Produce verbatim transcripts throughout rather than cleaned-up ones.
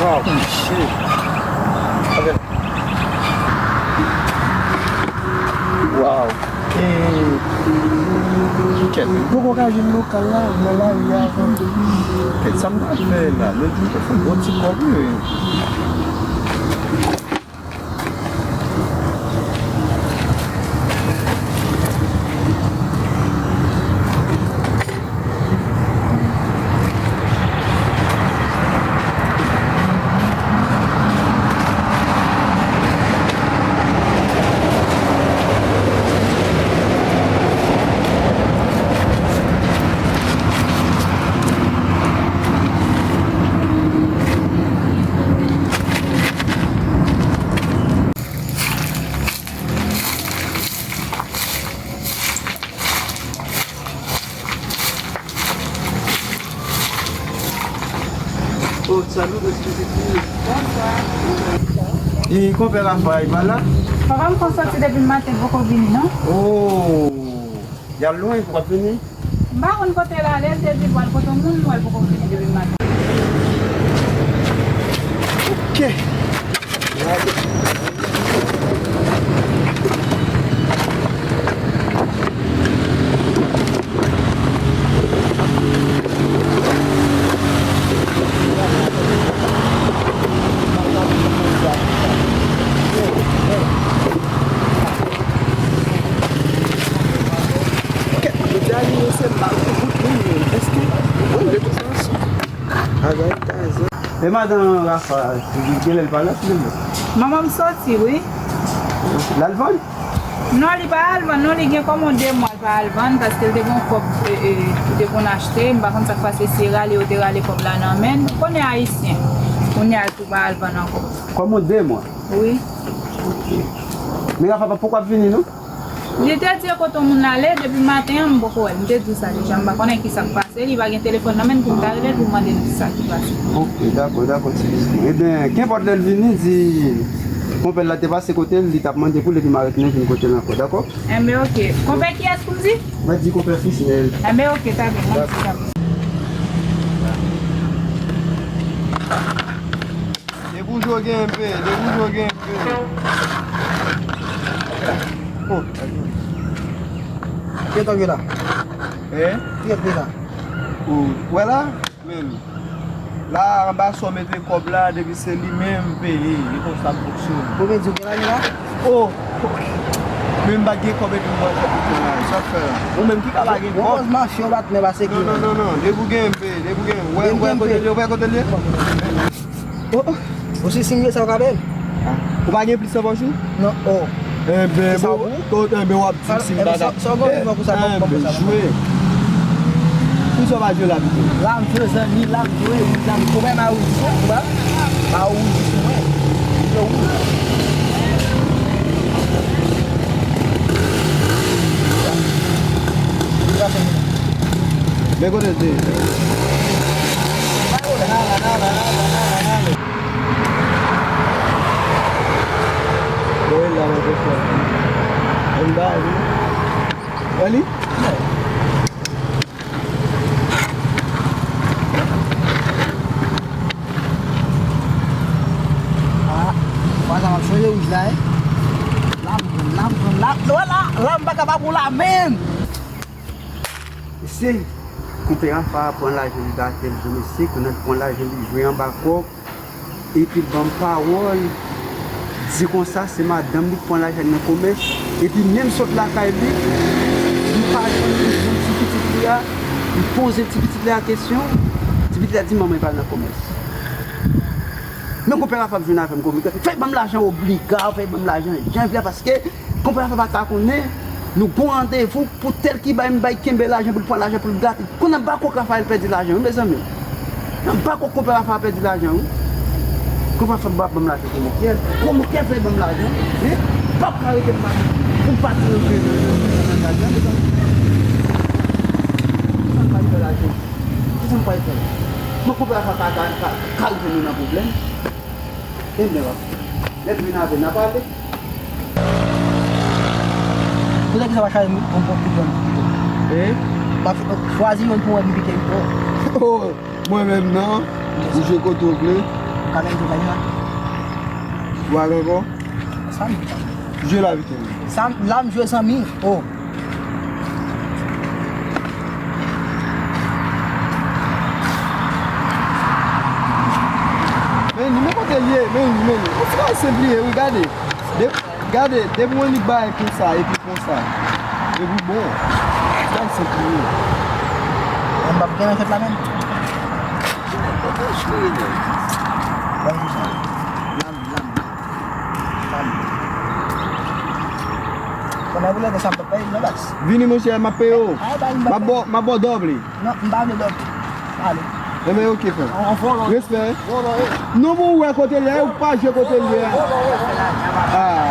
Wow, shit. Ok. Wow. E, kèt, m poko ka jwenn lokal la, nan lari a ankò. Kèt, sa m ta fè la? Lòt jou, m te fè bon ti kòb, wi. Oh, salut, excusez-moi. Bonswa. E konpè Rafa, li pa la? Papa m konn soti depi maten, poko vini, non. Oh, y al lwen pou w ap vini? M pa konn kote l ale, l te di l pral kote yon moun, m wè l poko vini depi maten. Ok. Kèt, jodi a li se m pa pou bout moun yo. Èske ou konn de tout fason? Bagay Tarzan. E madan Rafa, genlè l pa la, silvouplè? Manman m soti, wi. L al vann? Non, li pa al vann, non, li gen kòman de mwa l pa al vann, paske l te gen yon kòb, e, e, li te konn achte, m pa konn sa k pase, si e rale yo te rale kòb la nan men l. Konnen ayisyen. Kounye a l tou pa al vann ankò. Kòman de mwa? Wi. Ok. Men Rafa pa poko ap vini, non? Li te di e kote yon moun ale, depi maten an, m poko wè l. M te di w sa deja, m pa konnen ki sa k pase, li pa gen telefòn nan men l pou m ta rele l pou m mande l ki sa ki pase. Ok, dakò, dakò, ti pitit. Ebyen, kenpòt lè l vini, di konpè l la te pase kote l, li t ap mande pou l, epi m a retounen vin kote l ankò, dakò? Enben, ok. Konpè kiyès pou m di? Mwen di konpè Fisnel. Enben, ok, ta byen, mèsi, ta byen. Degouje w gen enpe, degouje w gen enpe. Oh, kiyès k ye la? Hein? Kiyès k ye la? Ou wè la? Men la, anba sa w mete kòb la, depi se li menm, m peye. E konsa m fonksyone. Ou vle di w gen lajan la? Oh! Men m pa t gen kòb epi m pran kòb pou pran lajan. Sa k fè la? Ou menm ki ka pa gen kòb? Ou koz mafya, ou pa t menm pase ki. Non, non, non, non. Depi w gen, m peye. Depi w gen, wè, wè kote l ye, wè kote l ye. Oh, oh. Ou si sim ye sa w ka peye m? Ou pa gen plis nan pòch ou? Non, oh. Enben, bon, enben w ap di m si m pa ka. Sa w gen pou sa, ban m sa. Enben jwe. Poukisa w pa jwe la pito? La m jwe zanmi, la m jwe, wi, zanmi. Ou wè m a wi di sou mwen, ou wè? M a wi di sou mwen. Yo, wi. Sa fè. Kote l te? Bon, e la, mwen te fè. Ann ba li. Wè li? Ah, fwa sa m ap chanje wouj la, eh. La m pran, la m pran, la, la, la, la m pa ka pa pou la, menm. Mesye, konpè Rafa pran lajan li ba tèl jou, mesye, kounye a l pran lajan li jwe anba kòk, epi l ban m pawòl, di konsa se madanm li k pran lajan nan komès, epi menm sot lakay li, li pa janm reponn ti pitit li a, li poze ti pitit li a kesyon, ti pitit la di manman li pa al nan komès. Men konpè Rafa ap jwenn avè m konpè, fè ban m lajan obliga, fè ban m lajan jan vle, paske konpè Rafa pa ka konnen, nou gon randevou pou tèl ki bay m bay kenbe lajan pou l pran lajan pou l gate. Kounye a m pa kwè Rafael pèdi lajan wi mezanmi. M pa kwè konpè Rafa pèdi lajan wi. Konpè Rafa ap ban m lajan konpè Rafael. Konpè Rafael fè ban m lajan. Wi. P ap ka rete m pa pou m pa di yo ke nan nan nan nan nan mezanmi. Sa m pa fè lajan. Kisa m pral fè? Mwen konpè Rafa pa ka ka ka rive nou nan pwoblèm. Ebyen, lè l vin avè n ap pale. Poutèt kisa w pa chwazi yon bon pwoblèm pito? Eh? M ap chwazi yon pou mwen pi pito. Oh, mwen menm nan, ou jwe kote w vle. Ou ka menm jwe la. Ou al ankò? Sa m. Jwe la vite. Sa m, la m jwe zanmi. Oh. Men li, men kote l ye, men li, men li. Yon ti bagay senp li ye, wi, gade. De, gade, depi w annik bagay konsa, epi konsa. Epi bon. Yon ti bagay senp li ye. Mwen m p ap gen nan tèt la menm. Ban m jwe sa. Lam, lam. Konnen pou lè de sa m p ap peye non baz. Vini monchè, m ap peye w. M ap ba w, m ap ba w dòb li. Non, m pa vle dòb. Ale. Enben oke frè. Respè. Non pou w wè kote l ye, ou pa jwe kote l ye. Ah.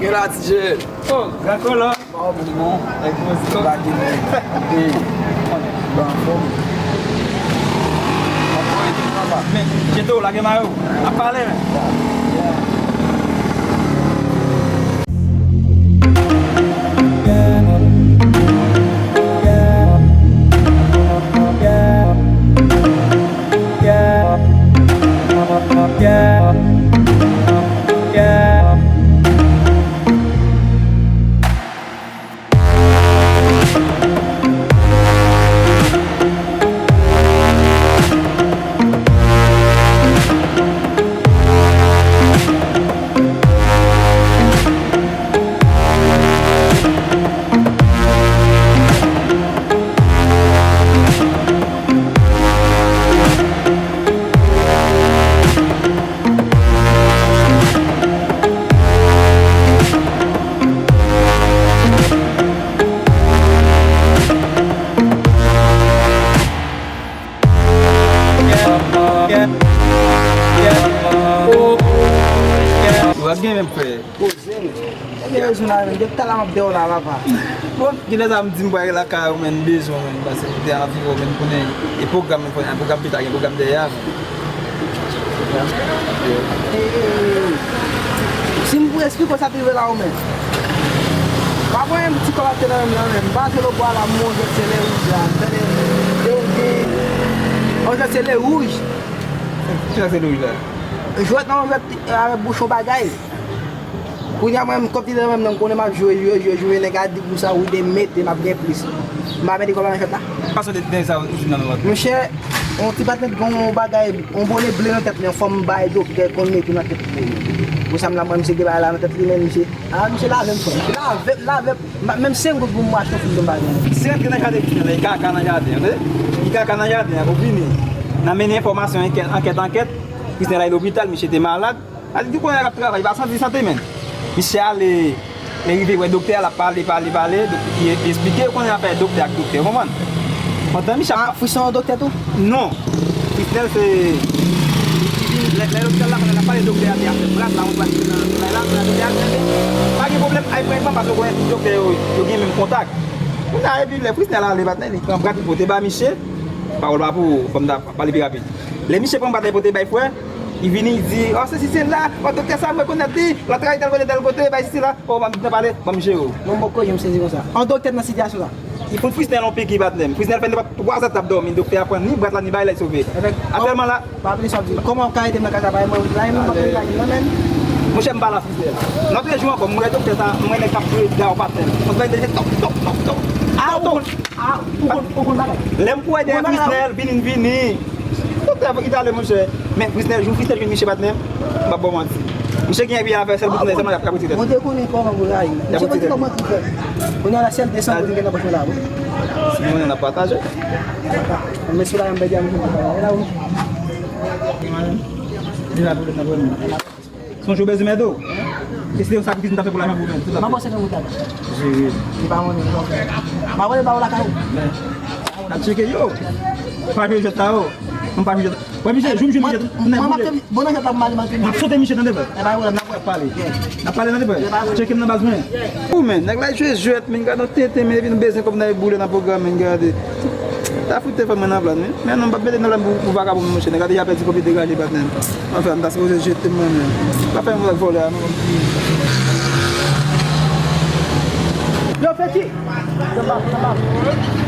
Gen la ti jèn. Oh, gran kolò. Ba w bon, bon. Èk mwen si kòk. Ba gen mwen. Bon, anfòm. Men, jete w lage mayo. Ap pale, men. Ou pa gen menm frè. Poze nou. Ebyen, rezon la, men, depi talè m ap dèyè w la, papa. Bon, genlè sa m di m pral lakay ou, men, m bezwen w, men, paske m te anvi wè w, men, m konnen e pwogram, men, konnen pwogram pita, gen pwogram dèyè a. Si m pou esplike w sa k rive la, ou, men. Pa voye m ti kòb ap te nan men m nan, men. M pa jwe lobwa la, m on jwèt se lè wouj la. M tande, yo, gen, on jwèt se lè wouj. Kisa se lè wouj la? Jwèt nan on jwèt avèk bouchon bagay. Kounye a mwen menm, kòb ti nan men m nan, m konnen m ap jwe, jwe, jwe, jwe, nèg la di konsa, wi, de mete, m ap gen plis. M pa mete kòb la nan jwèt la. Fason de, de sa, ou di nan men. Monchè, yon ti patnè gen yon bagay, yon bone ble nan tèt li, yon fòm bagay doktè konn mete nan tèt li. Pou sa m la, mwen, misye gen bagay la nan tèt li, men misye, ah, misye lave m, frè. Misye lave m, lave m. M pa, menm senk goud pou m achte yon fil de bagay. Si rantre nan jaden Krisnel la, li kaka nan jaden an, tande? Li kaka nan jaden an, pou vini. N a mennen enfòmasyon, ankèt, ankèt, ankèt. Krisnel la, lopital, misye te malad. Sa di di konnen l ap travay, li pa santi sante, menn. Misye ale, men rive wè doktè a, l ap pale, pale, pale, dok-, li, li esplike, ou konnen afè doktè ak doktè, ou konprann? Pandan misye ap... Ah, Fris se yon doktè tou? Non. Krisnel se, li vin Lè, lè lopital la, pandan n ap pale, doktè a te afè brat la, yon brat ki nan, nan, la, nan doktè a di, pa gen pwoblèm, ay pran egzanp, paske w konnen tout doktè yo, yo gen menm kontak. Kounye a, epi lè Frisnel ale, patnè, li pran brat, li pote ba misye, pawòl pa pou ou, fò m ta pale pi rapid. Lè misye pran brat la, li pote bay frè, li vini, li di, o, sesi, sela, o, doktè sa, m rekonèt li, l ap travay tèl kote, tèl kote, bay sesi la, o, m ap pale, ban m jere w. Non, m poko janm sezi konsa. An doktè nan sitiyasyon sa. Li fout Frisnel yon piki, patnè m. Frisnel fè nenpòt twa zè t ap dòmi, doktè a pran ni brat la, ni bay la, li sove. Avèk, aktyèlman la, pa aplike sa w di. Kòman w ka ede m nan kay sa, bay mwen, bay mwen, bay mwen, men. Monchè, m pa la Frisnel. Lòt jou ankò, m wè doktè sa, m wè nèg k ap jwe daw patnè m. Mwen bay de tòp, tòp, tòp, tòp. A, ou konn, a, ou konn, ou konn bagay. Lè m pou ede Frisnel, vini, vini. Doktè italyen, monchè. Men Frisnel, jou Frisnel jwenn misye patnè m, m p ap ba w manti. Misye gen epi afè sèl bout nan sèlman l ap kapitile. Mwen te konnen kòman pou rayi. Misye pa te kòman pou fè. Kounye a la sèl de san goud gen nan pòch mwen la, wi. Si mwen n ap pataje. Men sou la yon bèl diam. E la, wi. Li la pou lè nan pwen. Sonje w bezwen mèt ou. E se te yon sakrifis m ta fè pou lajan pou mèt. Tout afè. Mwen panse ke mwen ta. Jere. Li pa monnen, li pa fè. Mwen pa vle ba ou lakay ou. N ap tcheke yo. Pa jwe jwèt sa yo. Mwen pa jwe jwèt. Wè misye, jou m jwe misye, m nan boule. Bon nan jwèt la pou m ale, m ap sote misye tande frè. N ap pale. N ap pale tande frè. Tcheke m nan baz mwen. Ou men, nèg la jwe jwèt, men gade yon tenten, men epi nou bezwen kòb nan boule nan pwogram, men gade. Ta fout te fè mwen nan plan, men. Men non, m p ap mete nan plan pou, pou vakabon, monchè. Nèg la deja pèdi kòb li degaje, patnè m. Anfen, m ta sipoze jete mwen menm. Pa fè yon vòlè a, non. Yo, Feti! Yo, pa, pa, pa.